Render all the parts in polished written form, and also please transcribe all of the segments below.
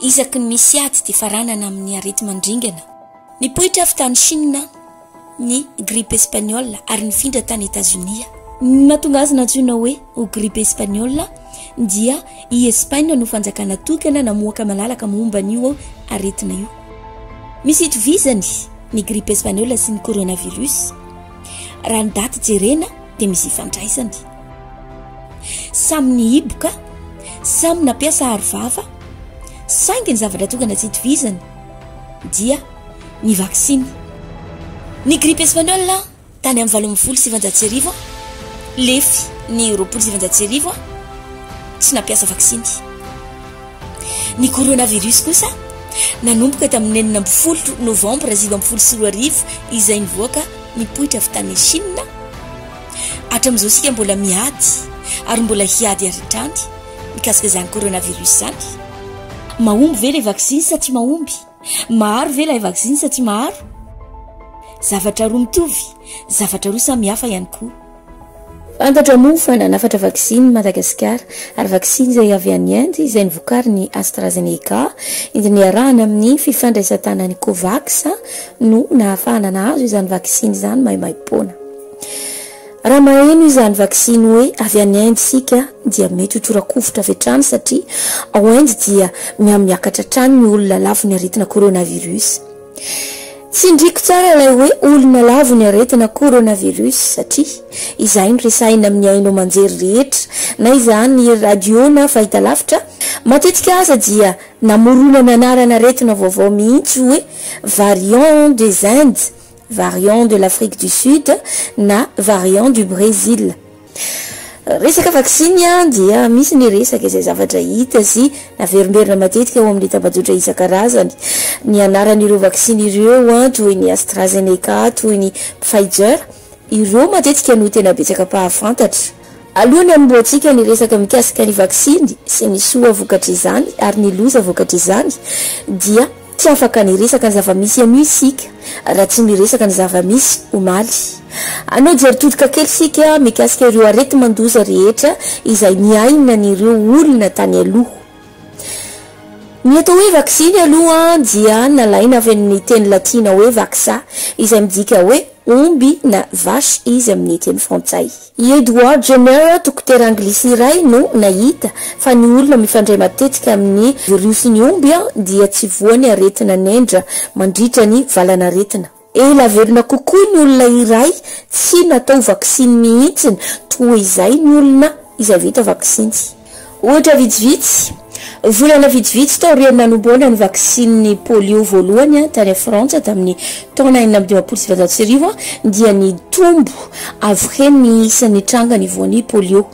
Isaky ny misy ady dia faranana amin'ny areti-mandringana. Nipoitra avy tany Chine ny grippe espagnole ary nifindra tany Etazonia. Ny nahatonga azy nantsoina hoe ho grippe espagnole dia i Espaina no fanjakana tokana namoaka malalaka momba an'io aretina io. Misy itovizany ny grippe espagnole sy ny coronavirus. Raha ny daty jerena dia misy ifandraisany. Samy nihiboka, samy nampiasa aro vava, saingy ny zavatra tokana tsy itovizany dia ny vaksiny. Ny grippe espagnole tany amin'ny 1918, lefy ny 1920, tsy nampiasa vaksiny. Ny coronavirus kosa nanomboka tamin'ny 16 novambra 2019 izay nivoaka nipoitra avy tany Chine. Hatramin'izao isika mbola miady ary mbola hiady hatrany mikasika izany coronavirus izany. Mahomby ve ilay vaksiny sa tsy mahomby? Maharo ve ilay vaksiny sa tsy maharo? Zavatra roa mitovy, zavatra roa samy hafa ihany koa. Fantatra moa fa nanafatra vaksiny Madagasikara ary vaksiny izay avy any Inde izay novokarin'ny AstraZeneca izay niarahana amin'ny fifandraisan-tanan'ny Covax no nahafahana nahazo izany vaksiny izany maimaimpoana. Raha maheno izany vaksiny hoe avy any Inde isika dia mety ho tora-kovitra avy hatrany satria ao Inde dia mihamiakatra hatrany ny olona lavon'ny aretina coronavirus. Tsindriko tsara ilay hoe olona lavo ny aretina coronavirus satria izay no resahina amin'ny haino aman-jery rehetra na izany radio na fahitalavitra, matetika aza dia namoronana anarana aretina vaovao mihitsy hoe variant des Indes, variant de l'Afrique du Sud na variant du Brésil. Resaka vaksiny dia misy ny resaka izay zavatra hita sy naverimberina matetika ao amin'ny tambajotra isan-karazany. Ny anaran'ireo vaksiny ireo toy ny AstraZeneca, toy ny Pfizer, ireo matetika no tena betsaka mpahafantatra. Alohan'ny hanombohantsika ny resaka mikasika ny vaksiny sy ny soa vokatr'izany ary ny loza vokatr'izany dia Tsy afaka niresaka ny zava-misy anio isika raha tsy miresaka ny zava-misy omaly. Hanao jery todika kely isika mikasika ireo areti-mandoza rehetra izay niainan'ireo olona tany aloha. Ny atao hoe vaksiny aloha dia nalaina avy amin'ny teny latina hoe vaxa izay midika hoe omby na vache izy amin'ny teny frantsay. I Edward Jenner, dokotera anglisy iray, no nahita fa ny olona mifandray matetika amin'ny viriosin'ny omby dia tsy voan'ny aretina nendra mandritra ny valanaretina. Ela velona kokoa ny olona iray tsy natao vaksiny mihitsy toa izay ny olona izay vita vaksiny. Ohatra vitsivitsy, Volana vitsivitsy taorian'ny nanombohana ny vaksinin'ny polio voalohany tany Frantsa tamin'ny taona 1956 dia nitombo avo heny ny isan'ny tranga nivoan'ny polio.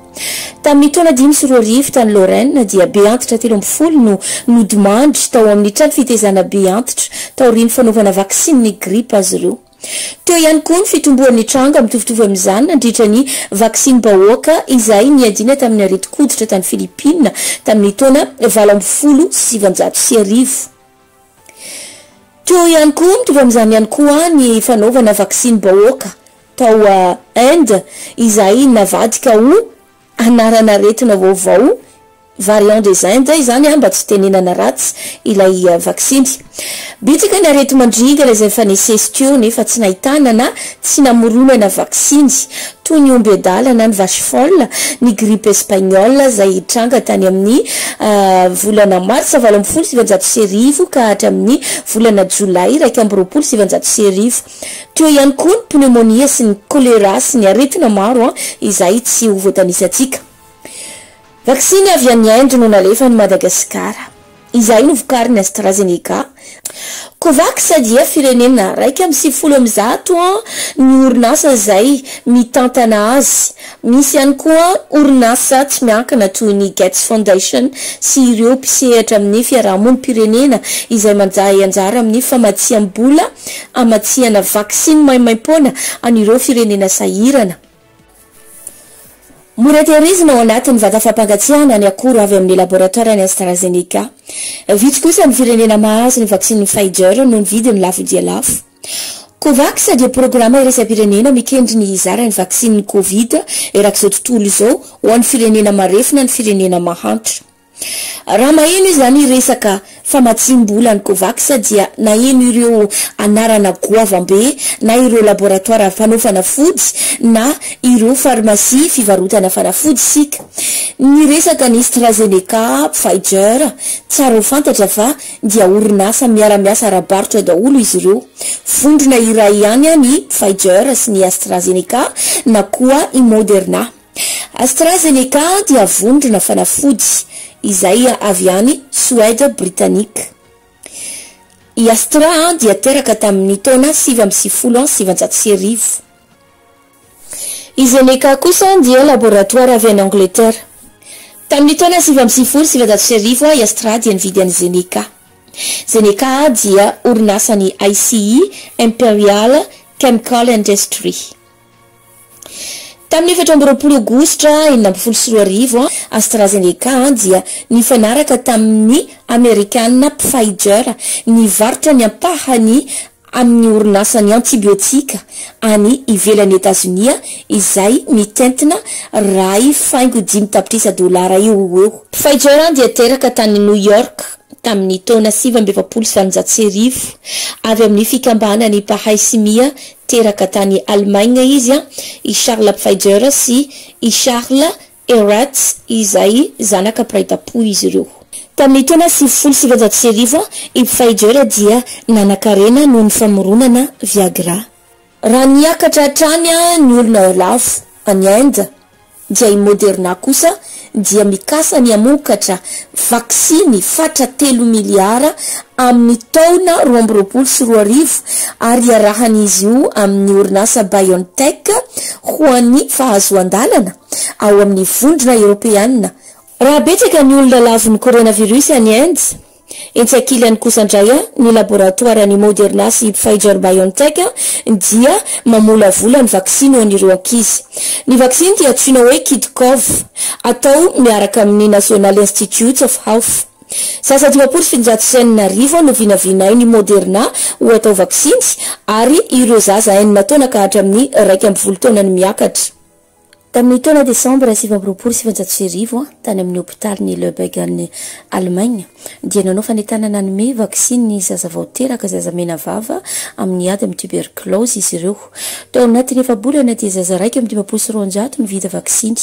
Tamin'ny taona 2005 tany Lorraine dia be antitra 13 no nodimandry tao amin'ny trano fitaizana be antitra taorian'ny fanaovana vaksinin'ny gripa azy ireo. Teo ihany koa ny fitomboan'ny tranga mitovitovy amin'izany nandritra ny vaksinim-bahoaka izay niadiana tamin'ny aretin-koditra tany Filipina tamin'ny taona 1918. Teo ihany koa mitovy amin'izany ihany koa ny fanaovana vaksinim-bahoaka tao Inde izay navadika ho anaran'aretina vaovao Variant des Indes izany mba tsy tenenana ratsy ilay vaksiny. Betsaka ny areti-mandringana izay mifanesesy teo nefa tsy nahitana na tsy namoronana vaksiny, toy ny omby adala na ny vache folle, ny grippe espagnole izay hitranga tany amin'ny volana martsa 1918 ka hatramin'ny volana jolay 1921. Teo ihany koa ny pneumonia sy ny choléra sy ny aretina maro izay tsy ho voatanisantsika. Vaksiny avy any Inde no nalefa any Madagasikara, izay novokarin'ny AstraZeneca. Covax dia firenena 191 ny orinasa izay mitantana azy. Misy ihany koa orinasa tsy miankina toy ny Gates Foundation sy ireo mpisehatra amin'ny fiarahamonim-pirenena izay mandray anjara amin'ny famatsiam-bola hamatsiana vaksiny maimaimpoana an'ireo firenena sahirana. Mora tehirizina ao anatin'ny vata fampangatsiahana ny akora avy amin'ny laboratoaran'ny AstraZeneca. Vitsy kosa ny firenena mahazo ny vaksinin'ny Pfizer noho ny vidiny lafo dia lafo. Covax dia programa iraisam-pirenena mikendry ny hizara ny vaksinin'ny Covid erak'izao tontolo izao ho an'ny firenena marefo na ny firenena mahantra. Raha maheno izany resaka famatsiam-bola ny Covax dia naheno ireo anarana goavam-be na ireo laboratoara mpanao fanafody na ireo farmasia fivarotana fanafody isika. Niresaka ny AstraZeneca, Pfizer, tsara ho fantatra fa dia orinasa miara-miasa ara-barotra daholo izy ireo. Vondrona iray ihany ny Pfizer sy ny AstraZeneca na koa i Moderna. AstraZeneca dia vondrona fanafody izay avy any Suède Britannique. I Astra dia teraka tamin'ny taona 1999. I Zeneca kosa dia laboratoara avy any Angleterre. Tamin'ny taona 1999 i Astra dia nividy an'i Zeneca. Zeneca dia orinasan'ny ICI, Imperial Chemical Industry. Tamin'ny 24 Aogositra 2016, AstraZeneca dia nifanaraka tamin'ny Amerikana Pfizer nivarotra ny ampahany amin'ny orinasan'ny antibiotika any ivelan'i Etazonia izay mitentina 1.5 tapitrisa dolara eo ho eo. Pfizer dia teraka tany New York tamin'ny taona 1849, avy amin'ny fikambanan'ny mpahay simia teraka tany Allemagne izy, i Charles Pfizer sy i Charles Eratz izay zanaka mpiray tampo izy ireo. Tamin'ny taona 1990, i Pfizer dia nanankarena noho ny famoronana Viagra. Raha niakatra hatrany ny olona lavo any Inde, dia i Moderna kosa dia mikasa ny hamokatra vaksiny fatra 3 miliara amin'ny taona 2022 ary iarahan'izy io amin'ny orinasa BioNTech ho an'ny fahazoan-dalana ao amin'ny vondrona Eoropeana. Raha betsaka ny olona lavon'ny coronavirus any Inde, etsy ankilany kosa indray ny laboratoaran'ny Moderna sy Pfizer-BioNTech dia mamolavola ny vaksiny ho an'ireo ankizy. Ny vaksiny dia antsoina hoe KidCov, atao miaraka amin'ny National Institutes of Health. Zaza 650 no vinavinain'ny Moderna ho atao vaksiny ary ireo zaza 6 taona ka hatramin'ny 11 taona no miakatra. Tamin'ny taona Desambra 1929, tany amin'ny hopitalin'i Lübeck any Allemagne, dia nanao fanentanana hanome vaksiny ny zaza vao teraka zaza menavava amin'ny ady amin'ny tuberculose izy ireo. Tao anatin'ny efa-bolana dia zaza 251 no vita vaksiny.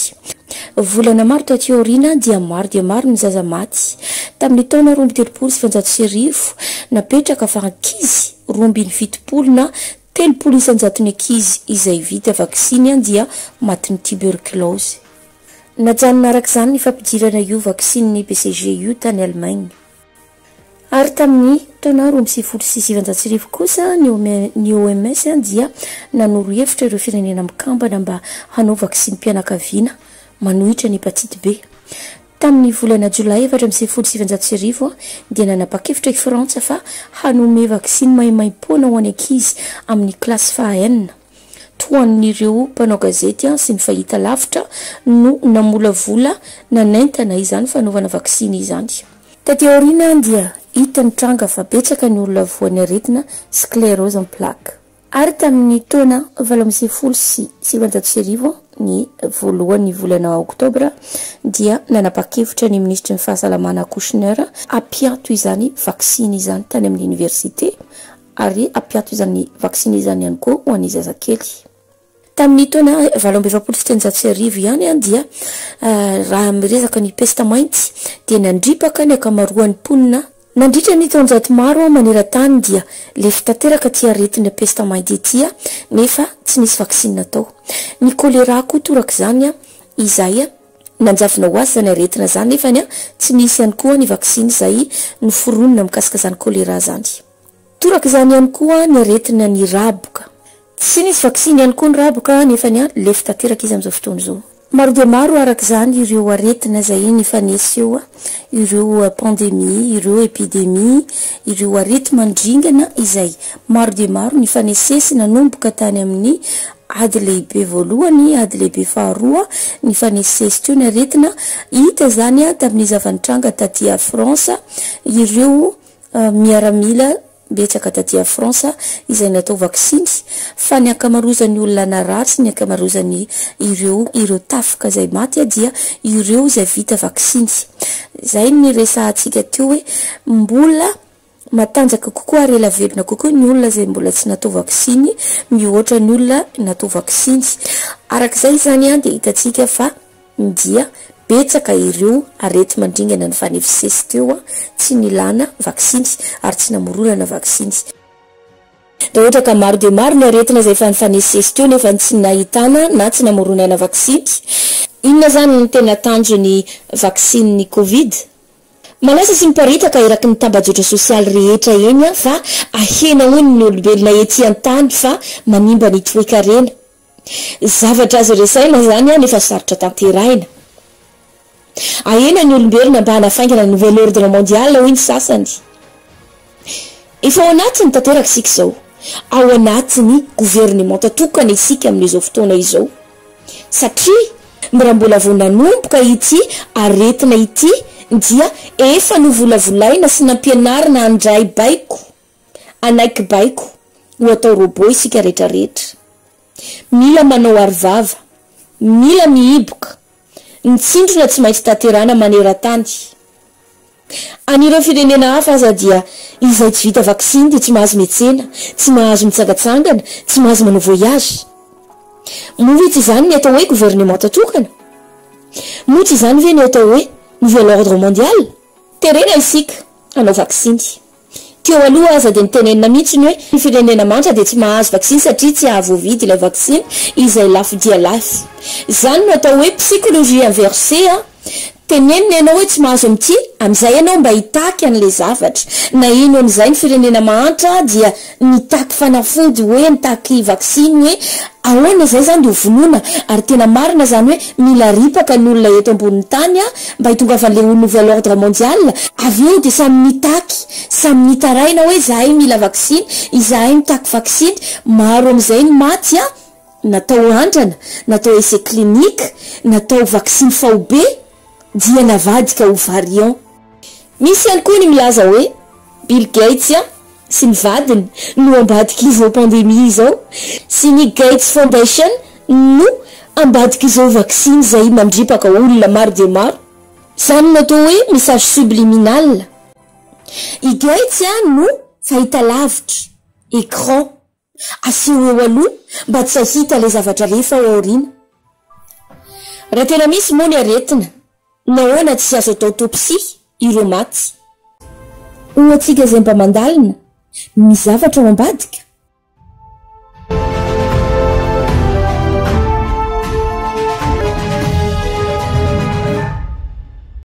Volana maro taty aoriana dia maro dia maro ny zaza maty. Tamin'ny taona 1932, napetraka fa ankizy 72 na 30 isan-jaton'ny ankizy izay vita vaksiny dia matin'ny tuberculose. Najanona araka izany ny fampidirana io vaksinin'ny BCG io tany Allemagne. Ary tamin'ny taona 1992 kosa ny OMS dia nanoro hevitra ireo firenena mikambana mba hanao vaksinim-pianakaviana manohitra ny hepatite B. Tamin'ny volana Jolay 1994 dia nanapa-kevitra i Frantsa fa hanome vaksiny maimaimpoana ho an'ny ankizy amin'ny kilasy faha-enina. Tohanin'ireo mpanao gazety sy ny fahita lavitra no namolavola nanentana izany fanaovana vaksiny izany. Taty aoriana dia hita ny tranga fa betsaka ny olona voan'ny aretina sclérose en plaques. Ary tamin'ny taona 1998, ny voalohan'ny volana Oktobra, dia nanapa-kevitra ny minisitry ny fahasalamana Kouchner hampiato izany vaksiny izany tany amin'ny oniversite ary hampiato izany vaksiny izany ihany koa ho an'ny zazakely. Tamin'ny taona 1948 ihany dia raha miresaka ny pesta mainty dia nandripaka ny ankamaroan'ny mponina. Nandritra ny taonjato maro maneran-tany dia lefy tanteraka ity aretina pesta mainty ity nefa tsy nisy vaksiny natao. Ny choléra koa torak'izany izay nanjavona ho azy izany aretina izany nefa tsy nisy ihany koa ny vaksiny izay noforonina mikasika izany choléra izany. Torak'izany ihany koa ny aretina ny raboka. Tsy nisy vaksiny ihany koa ny raboka nefa lefy tanteraka izy amin'izao fotoana izao. Maro dia maro araka izany ireo aretina izay nifanesy eo, ireo pandemia, ireo epidemia, ireo areti-mandringana izay maro dia maro nifanesesy nanomboka tany amin'ny ady lehibe voalohany, ady lehibe faharoa, nifanesesy teo ny aretina. Hita izany tamin'ny zava-nitranga taty France, ireo miaramila. Betsaka taty à France izay natao vaksiny fa ny ankamarozan'ny olona narary sy ny ankamarozan'ny ireo ireo tafika izay maty dia ireo izay vita vaksiny. Izay ny resahantsika teo hoe mbola matanjaka kokoa ary ela velona kokoa ny olona izay mbola tsy natao vaksiny mihoatra ny olona natao vaksiny. Araka izay izany dia hitantsika fa dia betsaka ireo areti-mandringana nifanesisesy teo tsy nilana vaksiny ary tsy namoronana vaksiny. Raha ohatra ka maro dia maro ny aretina izay efa nifanesisesy teo nefa tsy nahitana na tsy namoronana vaksiny, inona izany no tena tanjon'ny vaksinin'ny covid? Malaza sy miparitaka eraky ny tambajotra sosialy rehetra eny fa ahena hono ny olombelona ety an-tany fa manimba ny toekarena. Zavatra azo resahina izany nefa sarotra tanterahina. Ahena ny olombelona mba hanafaingana ny nouvel ordre mondial hoy ny sasany. Efa ao anatiny tanteraka isika izao. Ao anatin'ny governemanta tokana isika amin'izao fotoana izao. Satria raha mbola vao nanomboka ity aretina ity dia efa novolavolaina sy nampianarina handray baiko. Hanaiky baiko ho atao robot isika rehetra rehetra. Mila manao arovava. Mila mihiboka. Ny tsindrona tsy maintsy tanterahana maneran-tany. Any ireo firenena hafa aza dia izay tsy vita vaksiny dia tsy mahazo miantsena, tsy mahazo mitsangatsangana, tsy mahazo manao voyage. Moa ve tsy izany ny atao hoe gouvernemanta tokana? Moa tsy izany ve ny atao hoe nouvel ordre mondial? Terena isika hanao vaksiny. Teo aloha aza dia nitenenina mihitsy ny hoe ny firenena mantra dia tsy mahazo vaksiny satria tsy hahavoavidy ilay vaksiny izay lafo dia lafo. Izany no atao hoe psychologie inversée a! Tenenina ianao hoe tsy mahazo amin'ity, amin'izay ianao mba hitaky an'ilay zavatra. Naheno an'izay ny firenena mahantra dia nitaky fanafody hoe nitaky vaksiny hoe ahoana izay izany dia ho vonoina ary tena marina izany hoe mila ripaka ny olona eto ambonin'ny tany mba hitongavan'ilay ho nouvel ordre mondial, avy eo dia samy nitaky, samy nitaraina hoe izahay mila vaksiny, izahay mitaky vaksiny, maro amin'izay ny maty an, natao andrana, natao essai clinique, natao vaksiny faobe dia navadika ho variant. Misy ihany koa ny milaza hoe Bill Gates sy ny vadiny no ambadik'izao pandemie izao sy ny Gates Foundation no ambadik'izao vaksiny izay mandripaka olona maro dia maro. Izany no atao hoe message subliminal. I Gates no fahitalavitra, écran, aseho eo aloha mba tsy hahita ilay zavatra alefa ao aoriana. Raha tena misy moa ny aretina, nahoana tsy azo atao autopsie ireo maty? Ho antsika izay mba mandalina, misy zavatra ao ambadika?